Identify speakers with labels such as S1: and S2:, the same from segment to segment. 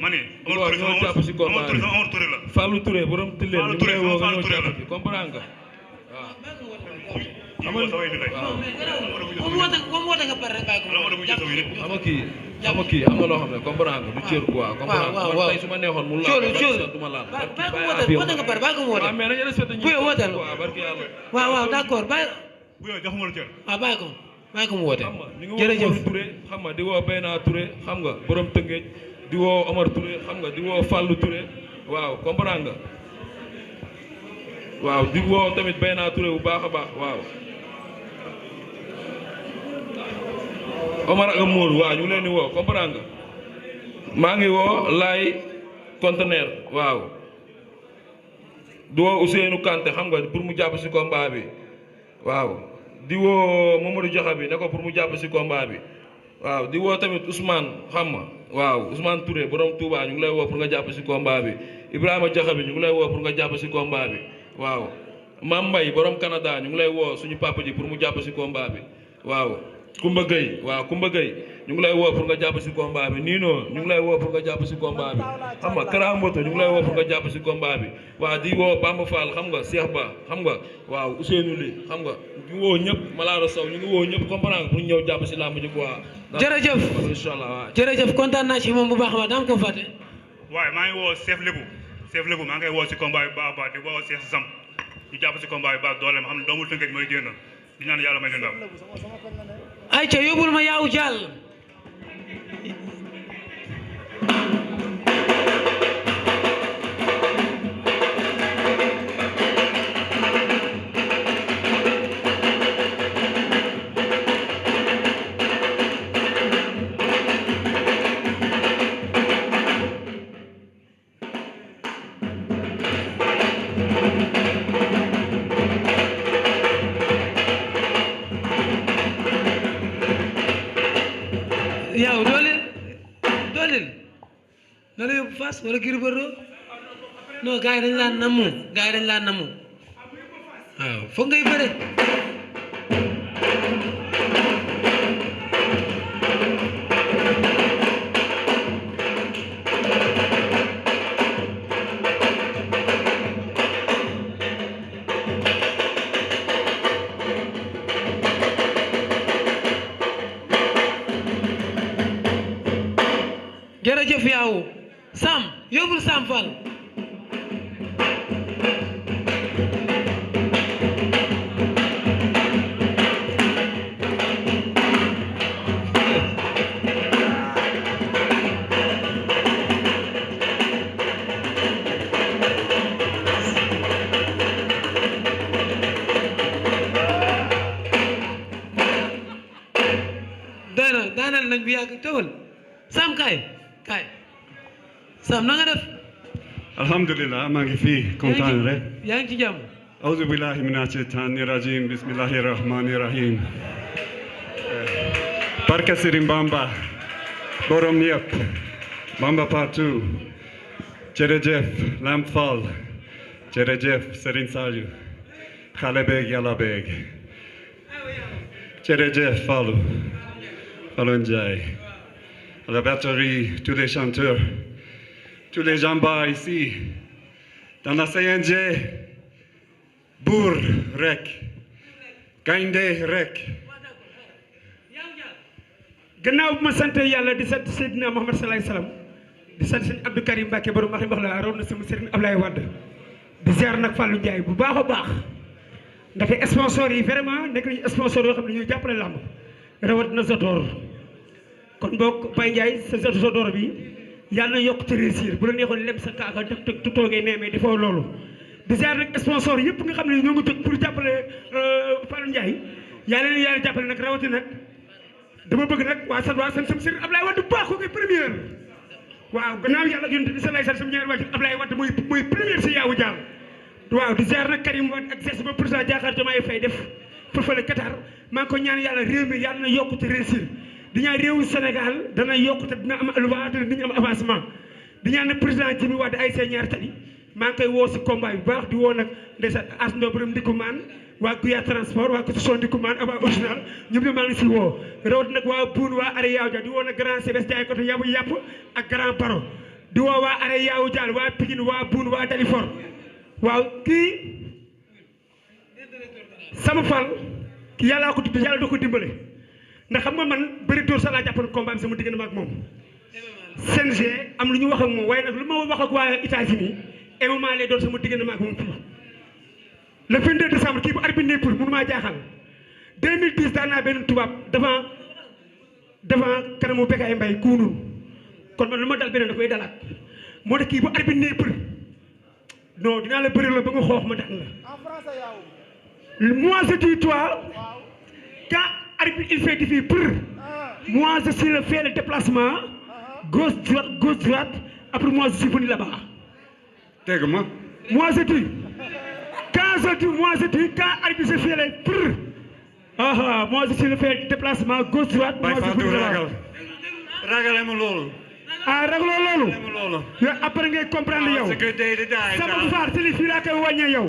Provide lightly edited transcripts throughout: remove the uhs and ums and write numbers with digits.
S1: ma ne
S2: waaw ñoo jàpp si combat bi
S1: Omar Touré la.
S2: Fallou Touré borom Tilène
S1: Fallou
S2: ñu
S1: Touré
S2: lay woo nga
S1: Fallou
S2: ñëw
S1: Touré
S2: jàpp
S1: la.
S2: si comprendre nga waaw.
S3: comme woote nga pare rek bàyyi ko.
S2: xam nga kii am na loo xam ne comprendre nga du cër quoi. comprendre nga man tey su ma neexoon mu laal du ma laal.
S3: bàyyi ko woote nga pare bàyyi ko mu woote.
S2: waaw mais dañu respecté ñu.
S3: bu yow wooteel
S2: waaw barki yàlla.
S3: waaw d'accord bàyyi.
S1: bu yow joxuma la cër.
S3: waaw bàyyi ko mu woote.
S2: xam nga ñu ngi woo Omar Touré xam nga di woo Beyna Touré xam nga borom Tëngéej di woo Omar Touré xam nga di woo Fallou Touré waaw comprendre nga waaw di woo tamit Beyna Touré bu baax a baax waaw. Omar ak Mour waaw ñu ngi leen di woo comprendre nga maa ngi woo Laay conteneur waaw di woo Ousseynou Kanté xam nga pour mu jàpp si combat bi waaw di woo Mamadou Diakha bi ne ko pour mu jàpp si combat bi waaw di woo tamit Ousmane xam nga waaw Ousmane Touré borom Touba ñu ngi lay woo pour nga jàpp si combat bi Ibrahima Diakha bi ñu ngi lay woo pour nga jàpp si combat bi waaw Mame Mbaye borom Canada ñu ngi lay woo suñu papa ji pour mu jàpp si combat bi waaw Kumba Gueye waaw Kumba Gueye ñu ngi lay woo pour nga jàpp si combat bi Nino ñu ngi lay woo pour nga jàpp si combat bi xam nga Kara Mboto ñu ngi lay woo pour nga jàpp si combat bi waaw di woo Bamba Fall xam nga Cheikh Ba xam nga waaw Ousseynou Ly xam nga ñu woo ñëpp Malado Sow ñu ngi woo ñëpp comprendre pour ñëw jàpp si làmb ji quoi.
S3: jërëjëf
S2: incha allah waaw.
S3: jërëjëf kontaan naa ci moom bu baax a baax dama ko fàtte.
S1: waaye maa ngi woo chef Lébu maa ngi koy woo si combat bi baax a baax di woo Cheikh Zam ñu jàpp si combat bi baax doole ma xam ne doomu Tëngéej mooy génn di ñaan yàlla may leen ndam.
S3: ayca yóbbul ma yaaw jàll. yow dooleel na la yóbbu Fass wala Gris Bordeaux non gars yi dañ laa namu waaw foog ngay bëre. jërëjëf yaaw Sam yóbbul Sam Fall. doy na daaneel nañ bi yàgg tëwal Sam kaay Sam na nga def.
S4: alhamdulilah maa ngi fi kontaan rek.
S3: yaa ngi ci jàmm.
S4: auzu billahi mina shaytani rajim bismillahi rahmani rahim. barke Serigne Bamba borom yëpp Bamba partout jërëjëf Lamp Fall jërëjëf Serigne Saliou xale beeg yàlla beeg jërëjëf Fallou Ndiaye la batterie tous les chanteurs tous les gens bas ici dans la CNG buur rek gaynde rek.
S5: gannaaw bu ma sant yàlla di sant Seydina Muhammad sallallahu alayhi wasallam di sant sëñ Abdou Karim Mbacke borom wax la raw na sama sëriñ Ablaye Wade di ziar nag Fallou Ndiaye bu baax a baax ndaxte sponsor yi vraiment nekk nañu sponsor yoo xam ne ñuy jàppale lamb rawat na Zator kon boog Baye Ndiaye sa Zator bi yàlla na yokk ci réussir bu la neexoon lem sa kaaka def tu toogee neemee defoo loolu di ziar nag sponsor yëpp nga xam ne ñoo ngi jóg pour jàppale Fallou Ndiaye yàlla na yàlla jàppale nag rawati nag dama bëgg nag waa san sam sëriñ Ablaye Wade bu baax ko koy première waaw gannaaw yàlla yonent bi sallallahu alayhi wasallam ñaari waajur Ablaye Wade mooy première si yaawu jaam waaw di ziar nag Karim Wade ak geste ba président Diakhar Diomaye Faye def fële Qatar maa ngi ko ñaan yàlla réew mi yàlla na yokk te réussir di ñaan réewu Sénégal dana yokk te dina am alwa dina ñu am avancement di ñaan nag président Djibi Wade ay seen ñaari tali maa ngi koy woo si combat bu baax di woo nag ndeysaan as ndo borom ndikku maan waa Guya transport waa Koutiou ndikku maan ak waa original ñoom ñoo maa ngi si woo rawat nag waa Boune waa Ari Yawja di woo nag grand CBS jaay côté yabu yàpp ak grand baro di woo waa Are Yaawu Dial waa Pikine waa Boune waa Dalifort waaw kii sama fal ki yàllaa ko tudd yàlla doo ko dimbale ndax xam nga man bëri dóor sax laa jàppoon combat bi sama diggante ma ak moom CNG am lu ñu wax ak moom waaye nag lu ma wax ak waa États-Unis MMA lay doon sama diggante ma ak moom fii le 22 décembre kii bu arbitre pour mënu maa jaaxal 2010 daan naa benn tubaab devant kanamu Bécaye Mbaye kuunu kon man lu ma dal beneen daf may dalaat moo tax kii bu arbitre pour non dinaa la bëri la ba nga xoox ma daan la moi je dis toi quand arbitre il fait défi pour moi je suis le fait le déplacement gauche droite après moi je suis venu là-bas
S4: dégg ma
S5: moi je dis quand arbitre fait le pour moi je suis le fait le déplacement gauche droite moi je suis venu là-bas
S4: ragale ma loolu
S5: ragaloo loolu yow après ngay comprendre yow sama faar si li fii laa koy wàññee yow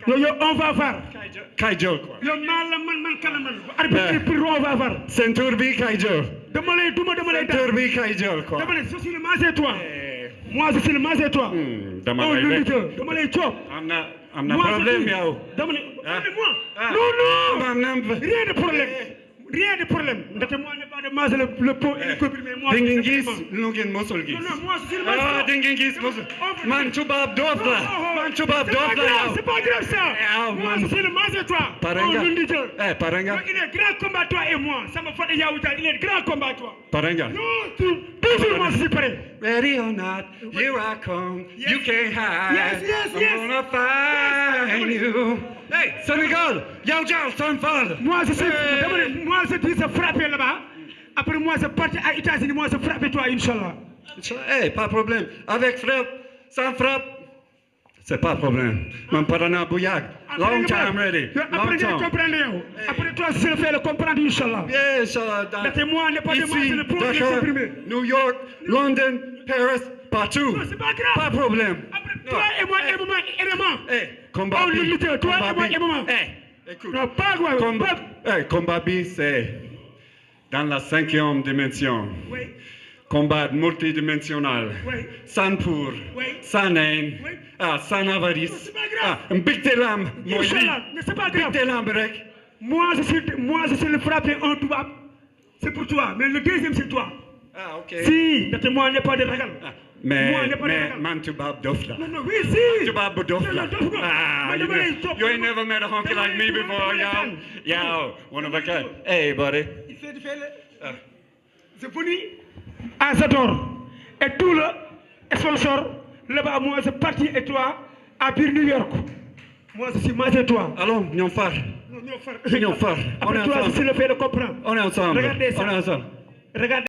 S5: on va voir.
S4: kay jël quoi.
S5: yow man kala man. arbitre pour on va voir.
S4: ceinture bi kay jël.
S5: dama lay duma dama lay daan.
S4: ceinture bi kay jël quoi.
S5: dama lay je suis le manger toi. moi je suis le manger toi.
S4: dama lay
S5: dama lay coob.
S4: am na problème yow.
S5: dama lay moi. non rien de problème ndaxte moi n'est pas de manger le pot et le copine mais moi.
S4: di ngeen gis lu ngeen mosul gis.
S5: non moi je suis le manger.
S4: di ngeen gis mosul man tubaab doof la. man tubaab doof la yow.
S5: c'est pas grave ça. moi je suis le manger toi.
S4: pare nga pare nga.
S5: il est grand combat toi et moi sama Fada Yaawu Dial il est grand combat toi.
S4: pare nga.
S5: non toujours moi je suis prêt.
S4: Ready or not, here I come.
S5: Yes.
S4: You can't hide.
S5: Yes.
S4: I'm gonna find you. Hey, Sénégal, Yaawu Dial, Sam Fall.
S5: Moi je dis se frapper là-bas. Après moi je parti à États-Unis, moi je frappe toi Inch'Allah.
S4: Hey, pas de problème. Avec frappe, sans frappe, c'est pas de problème. Man parana bu yàgg. Long time ready.
S5: Après je comprends yow. Après toi je le fais le comprendre Inch'Allah.
S4: Yeah, Inch'Allah.
S5: Parce que moi n'est pas de manger le pot et le comprimé.
S4: New York, London, Paris, partout.
S5: Non, c'est pas grave.
S4: Pas de problème.
S5: Après toi et moi MMA.
S4: Hey, combat
S5: on
S4: bi.
S5: toi et moi MMA.
S4: Hey, écoute.
S5: Non, pas quoi.
S4: Combat bi c'est dans la 5e dimension.
S5: Oui.
S4: Combat multidimensionnel.
S5: Oui.
S4: Sans pour,
S5: Oui.
S4: sans haine,
S5: Oui.
S4: sans avarice.
S5: C'est pas grave.
S4: Mbégte lamb mooy lii.
S5: Inch'Allah, mais c'est pas grave.
S4: Mbégte lamb rek.
S5: Moi je suis le frappé un tubaab. C'est pour toi, mais le deuxième c'est toi.
S4: Ah, ok.
S5: Si, parce que moi n'est pas de ragal.
S4: mais
S5: Moi, n'est pas de ragal.
S4: man tubaab dof la.
S5: Non, oui, si.
S4: Tubaab bu dof la.
S5: Non, dof nga.
S4: Ah,
S5: Man, dama lay topp.
S4: you ain't never met a honky like me before, yo. One of a kind. Hey, buddy.
S5: Il fait du fait c'est venu à Zador. Et tout le sponsor, là-bas, moi, c'est parti et toi, à New York. Moi, je suis majeur toi.
S4: Allons, ñoom far.
S5: Non,
S4: Ñoom far. On est
S5: Après toi,
S4: ensemble.
S5: je suis le fait de comprendre.
S4: On est ensemble.
S5: Regardez ça.
S4: On est ensemble.
S5: Regardez.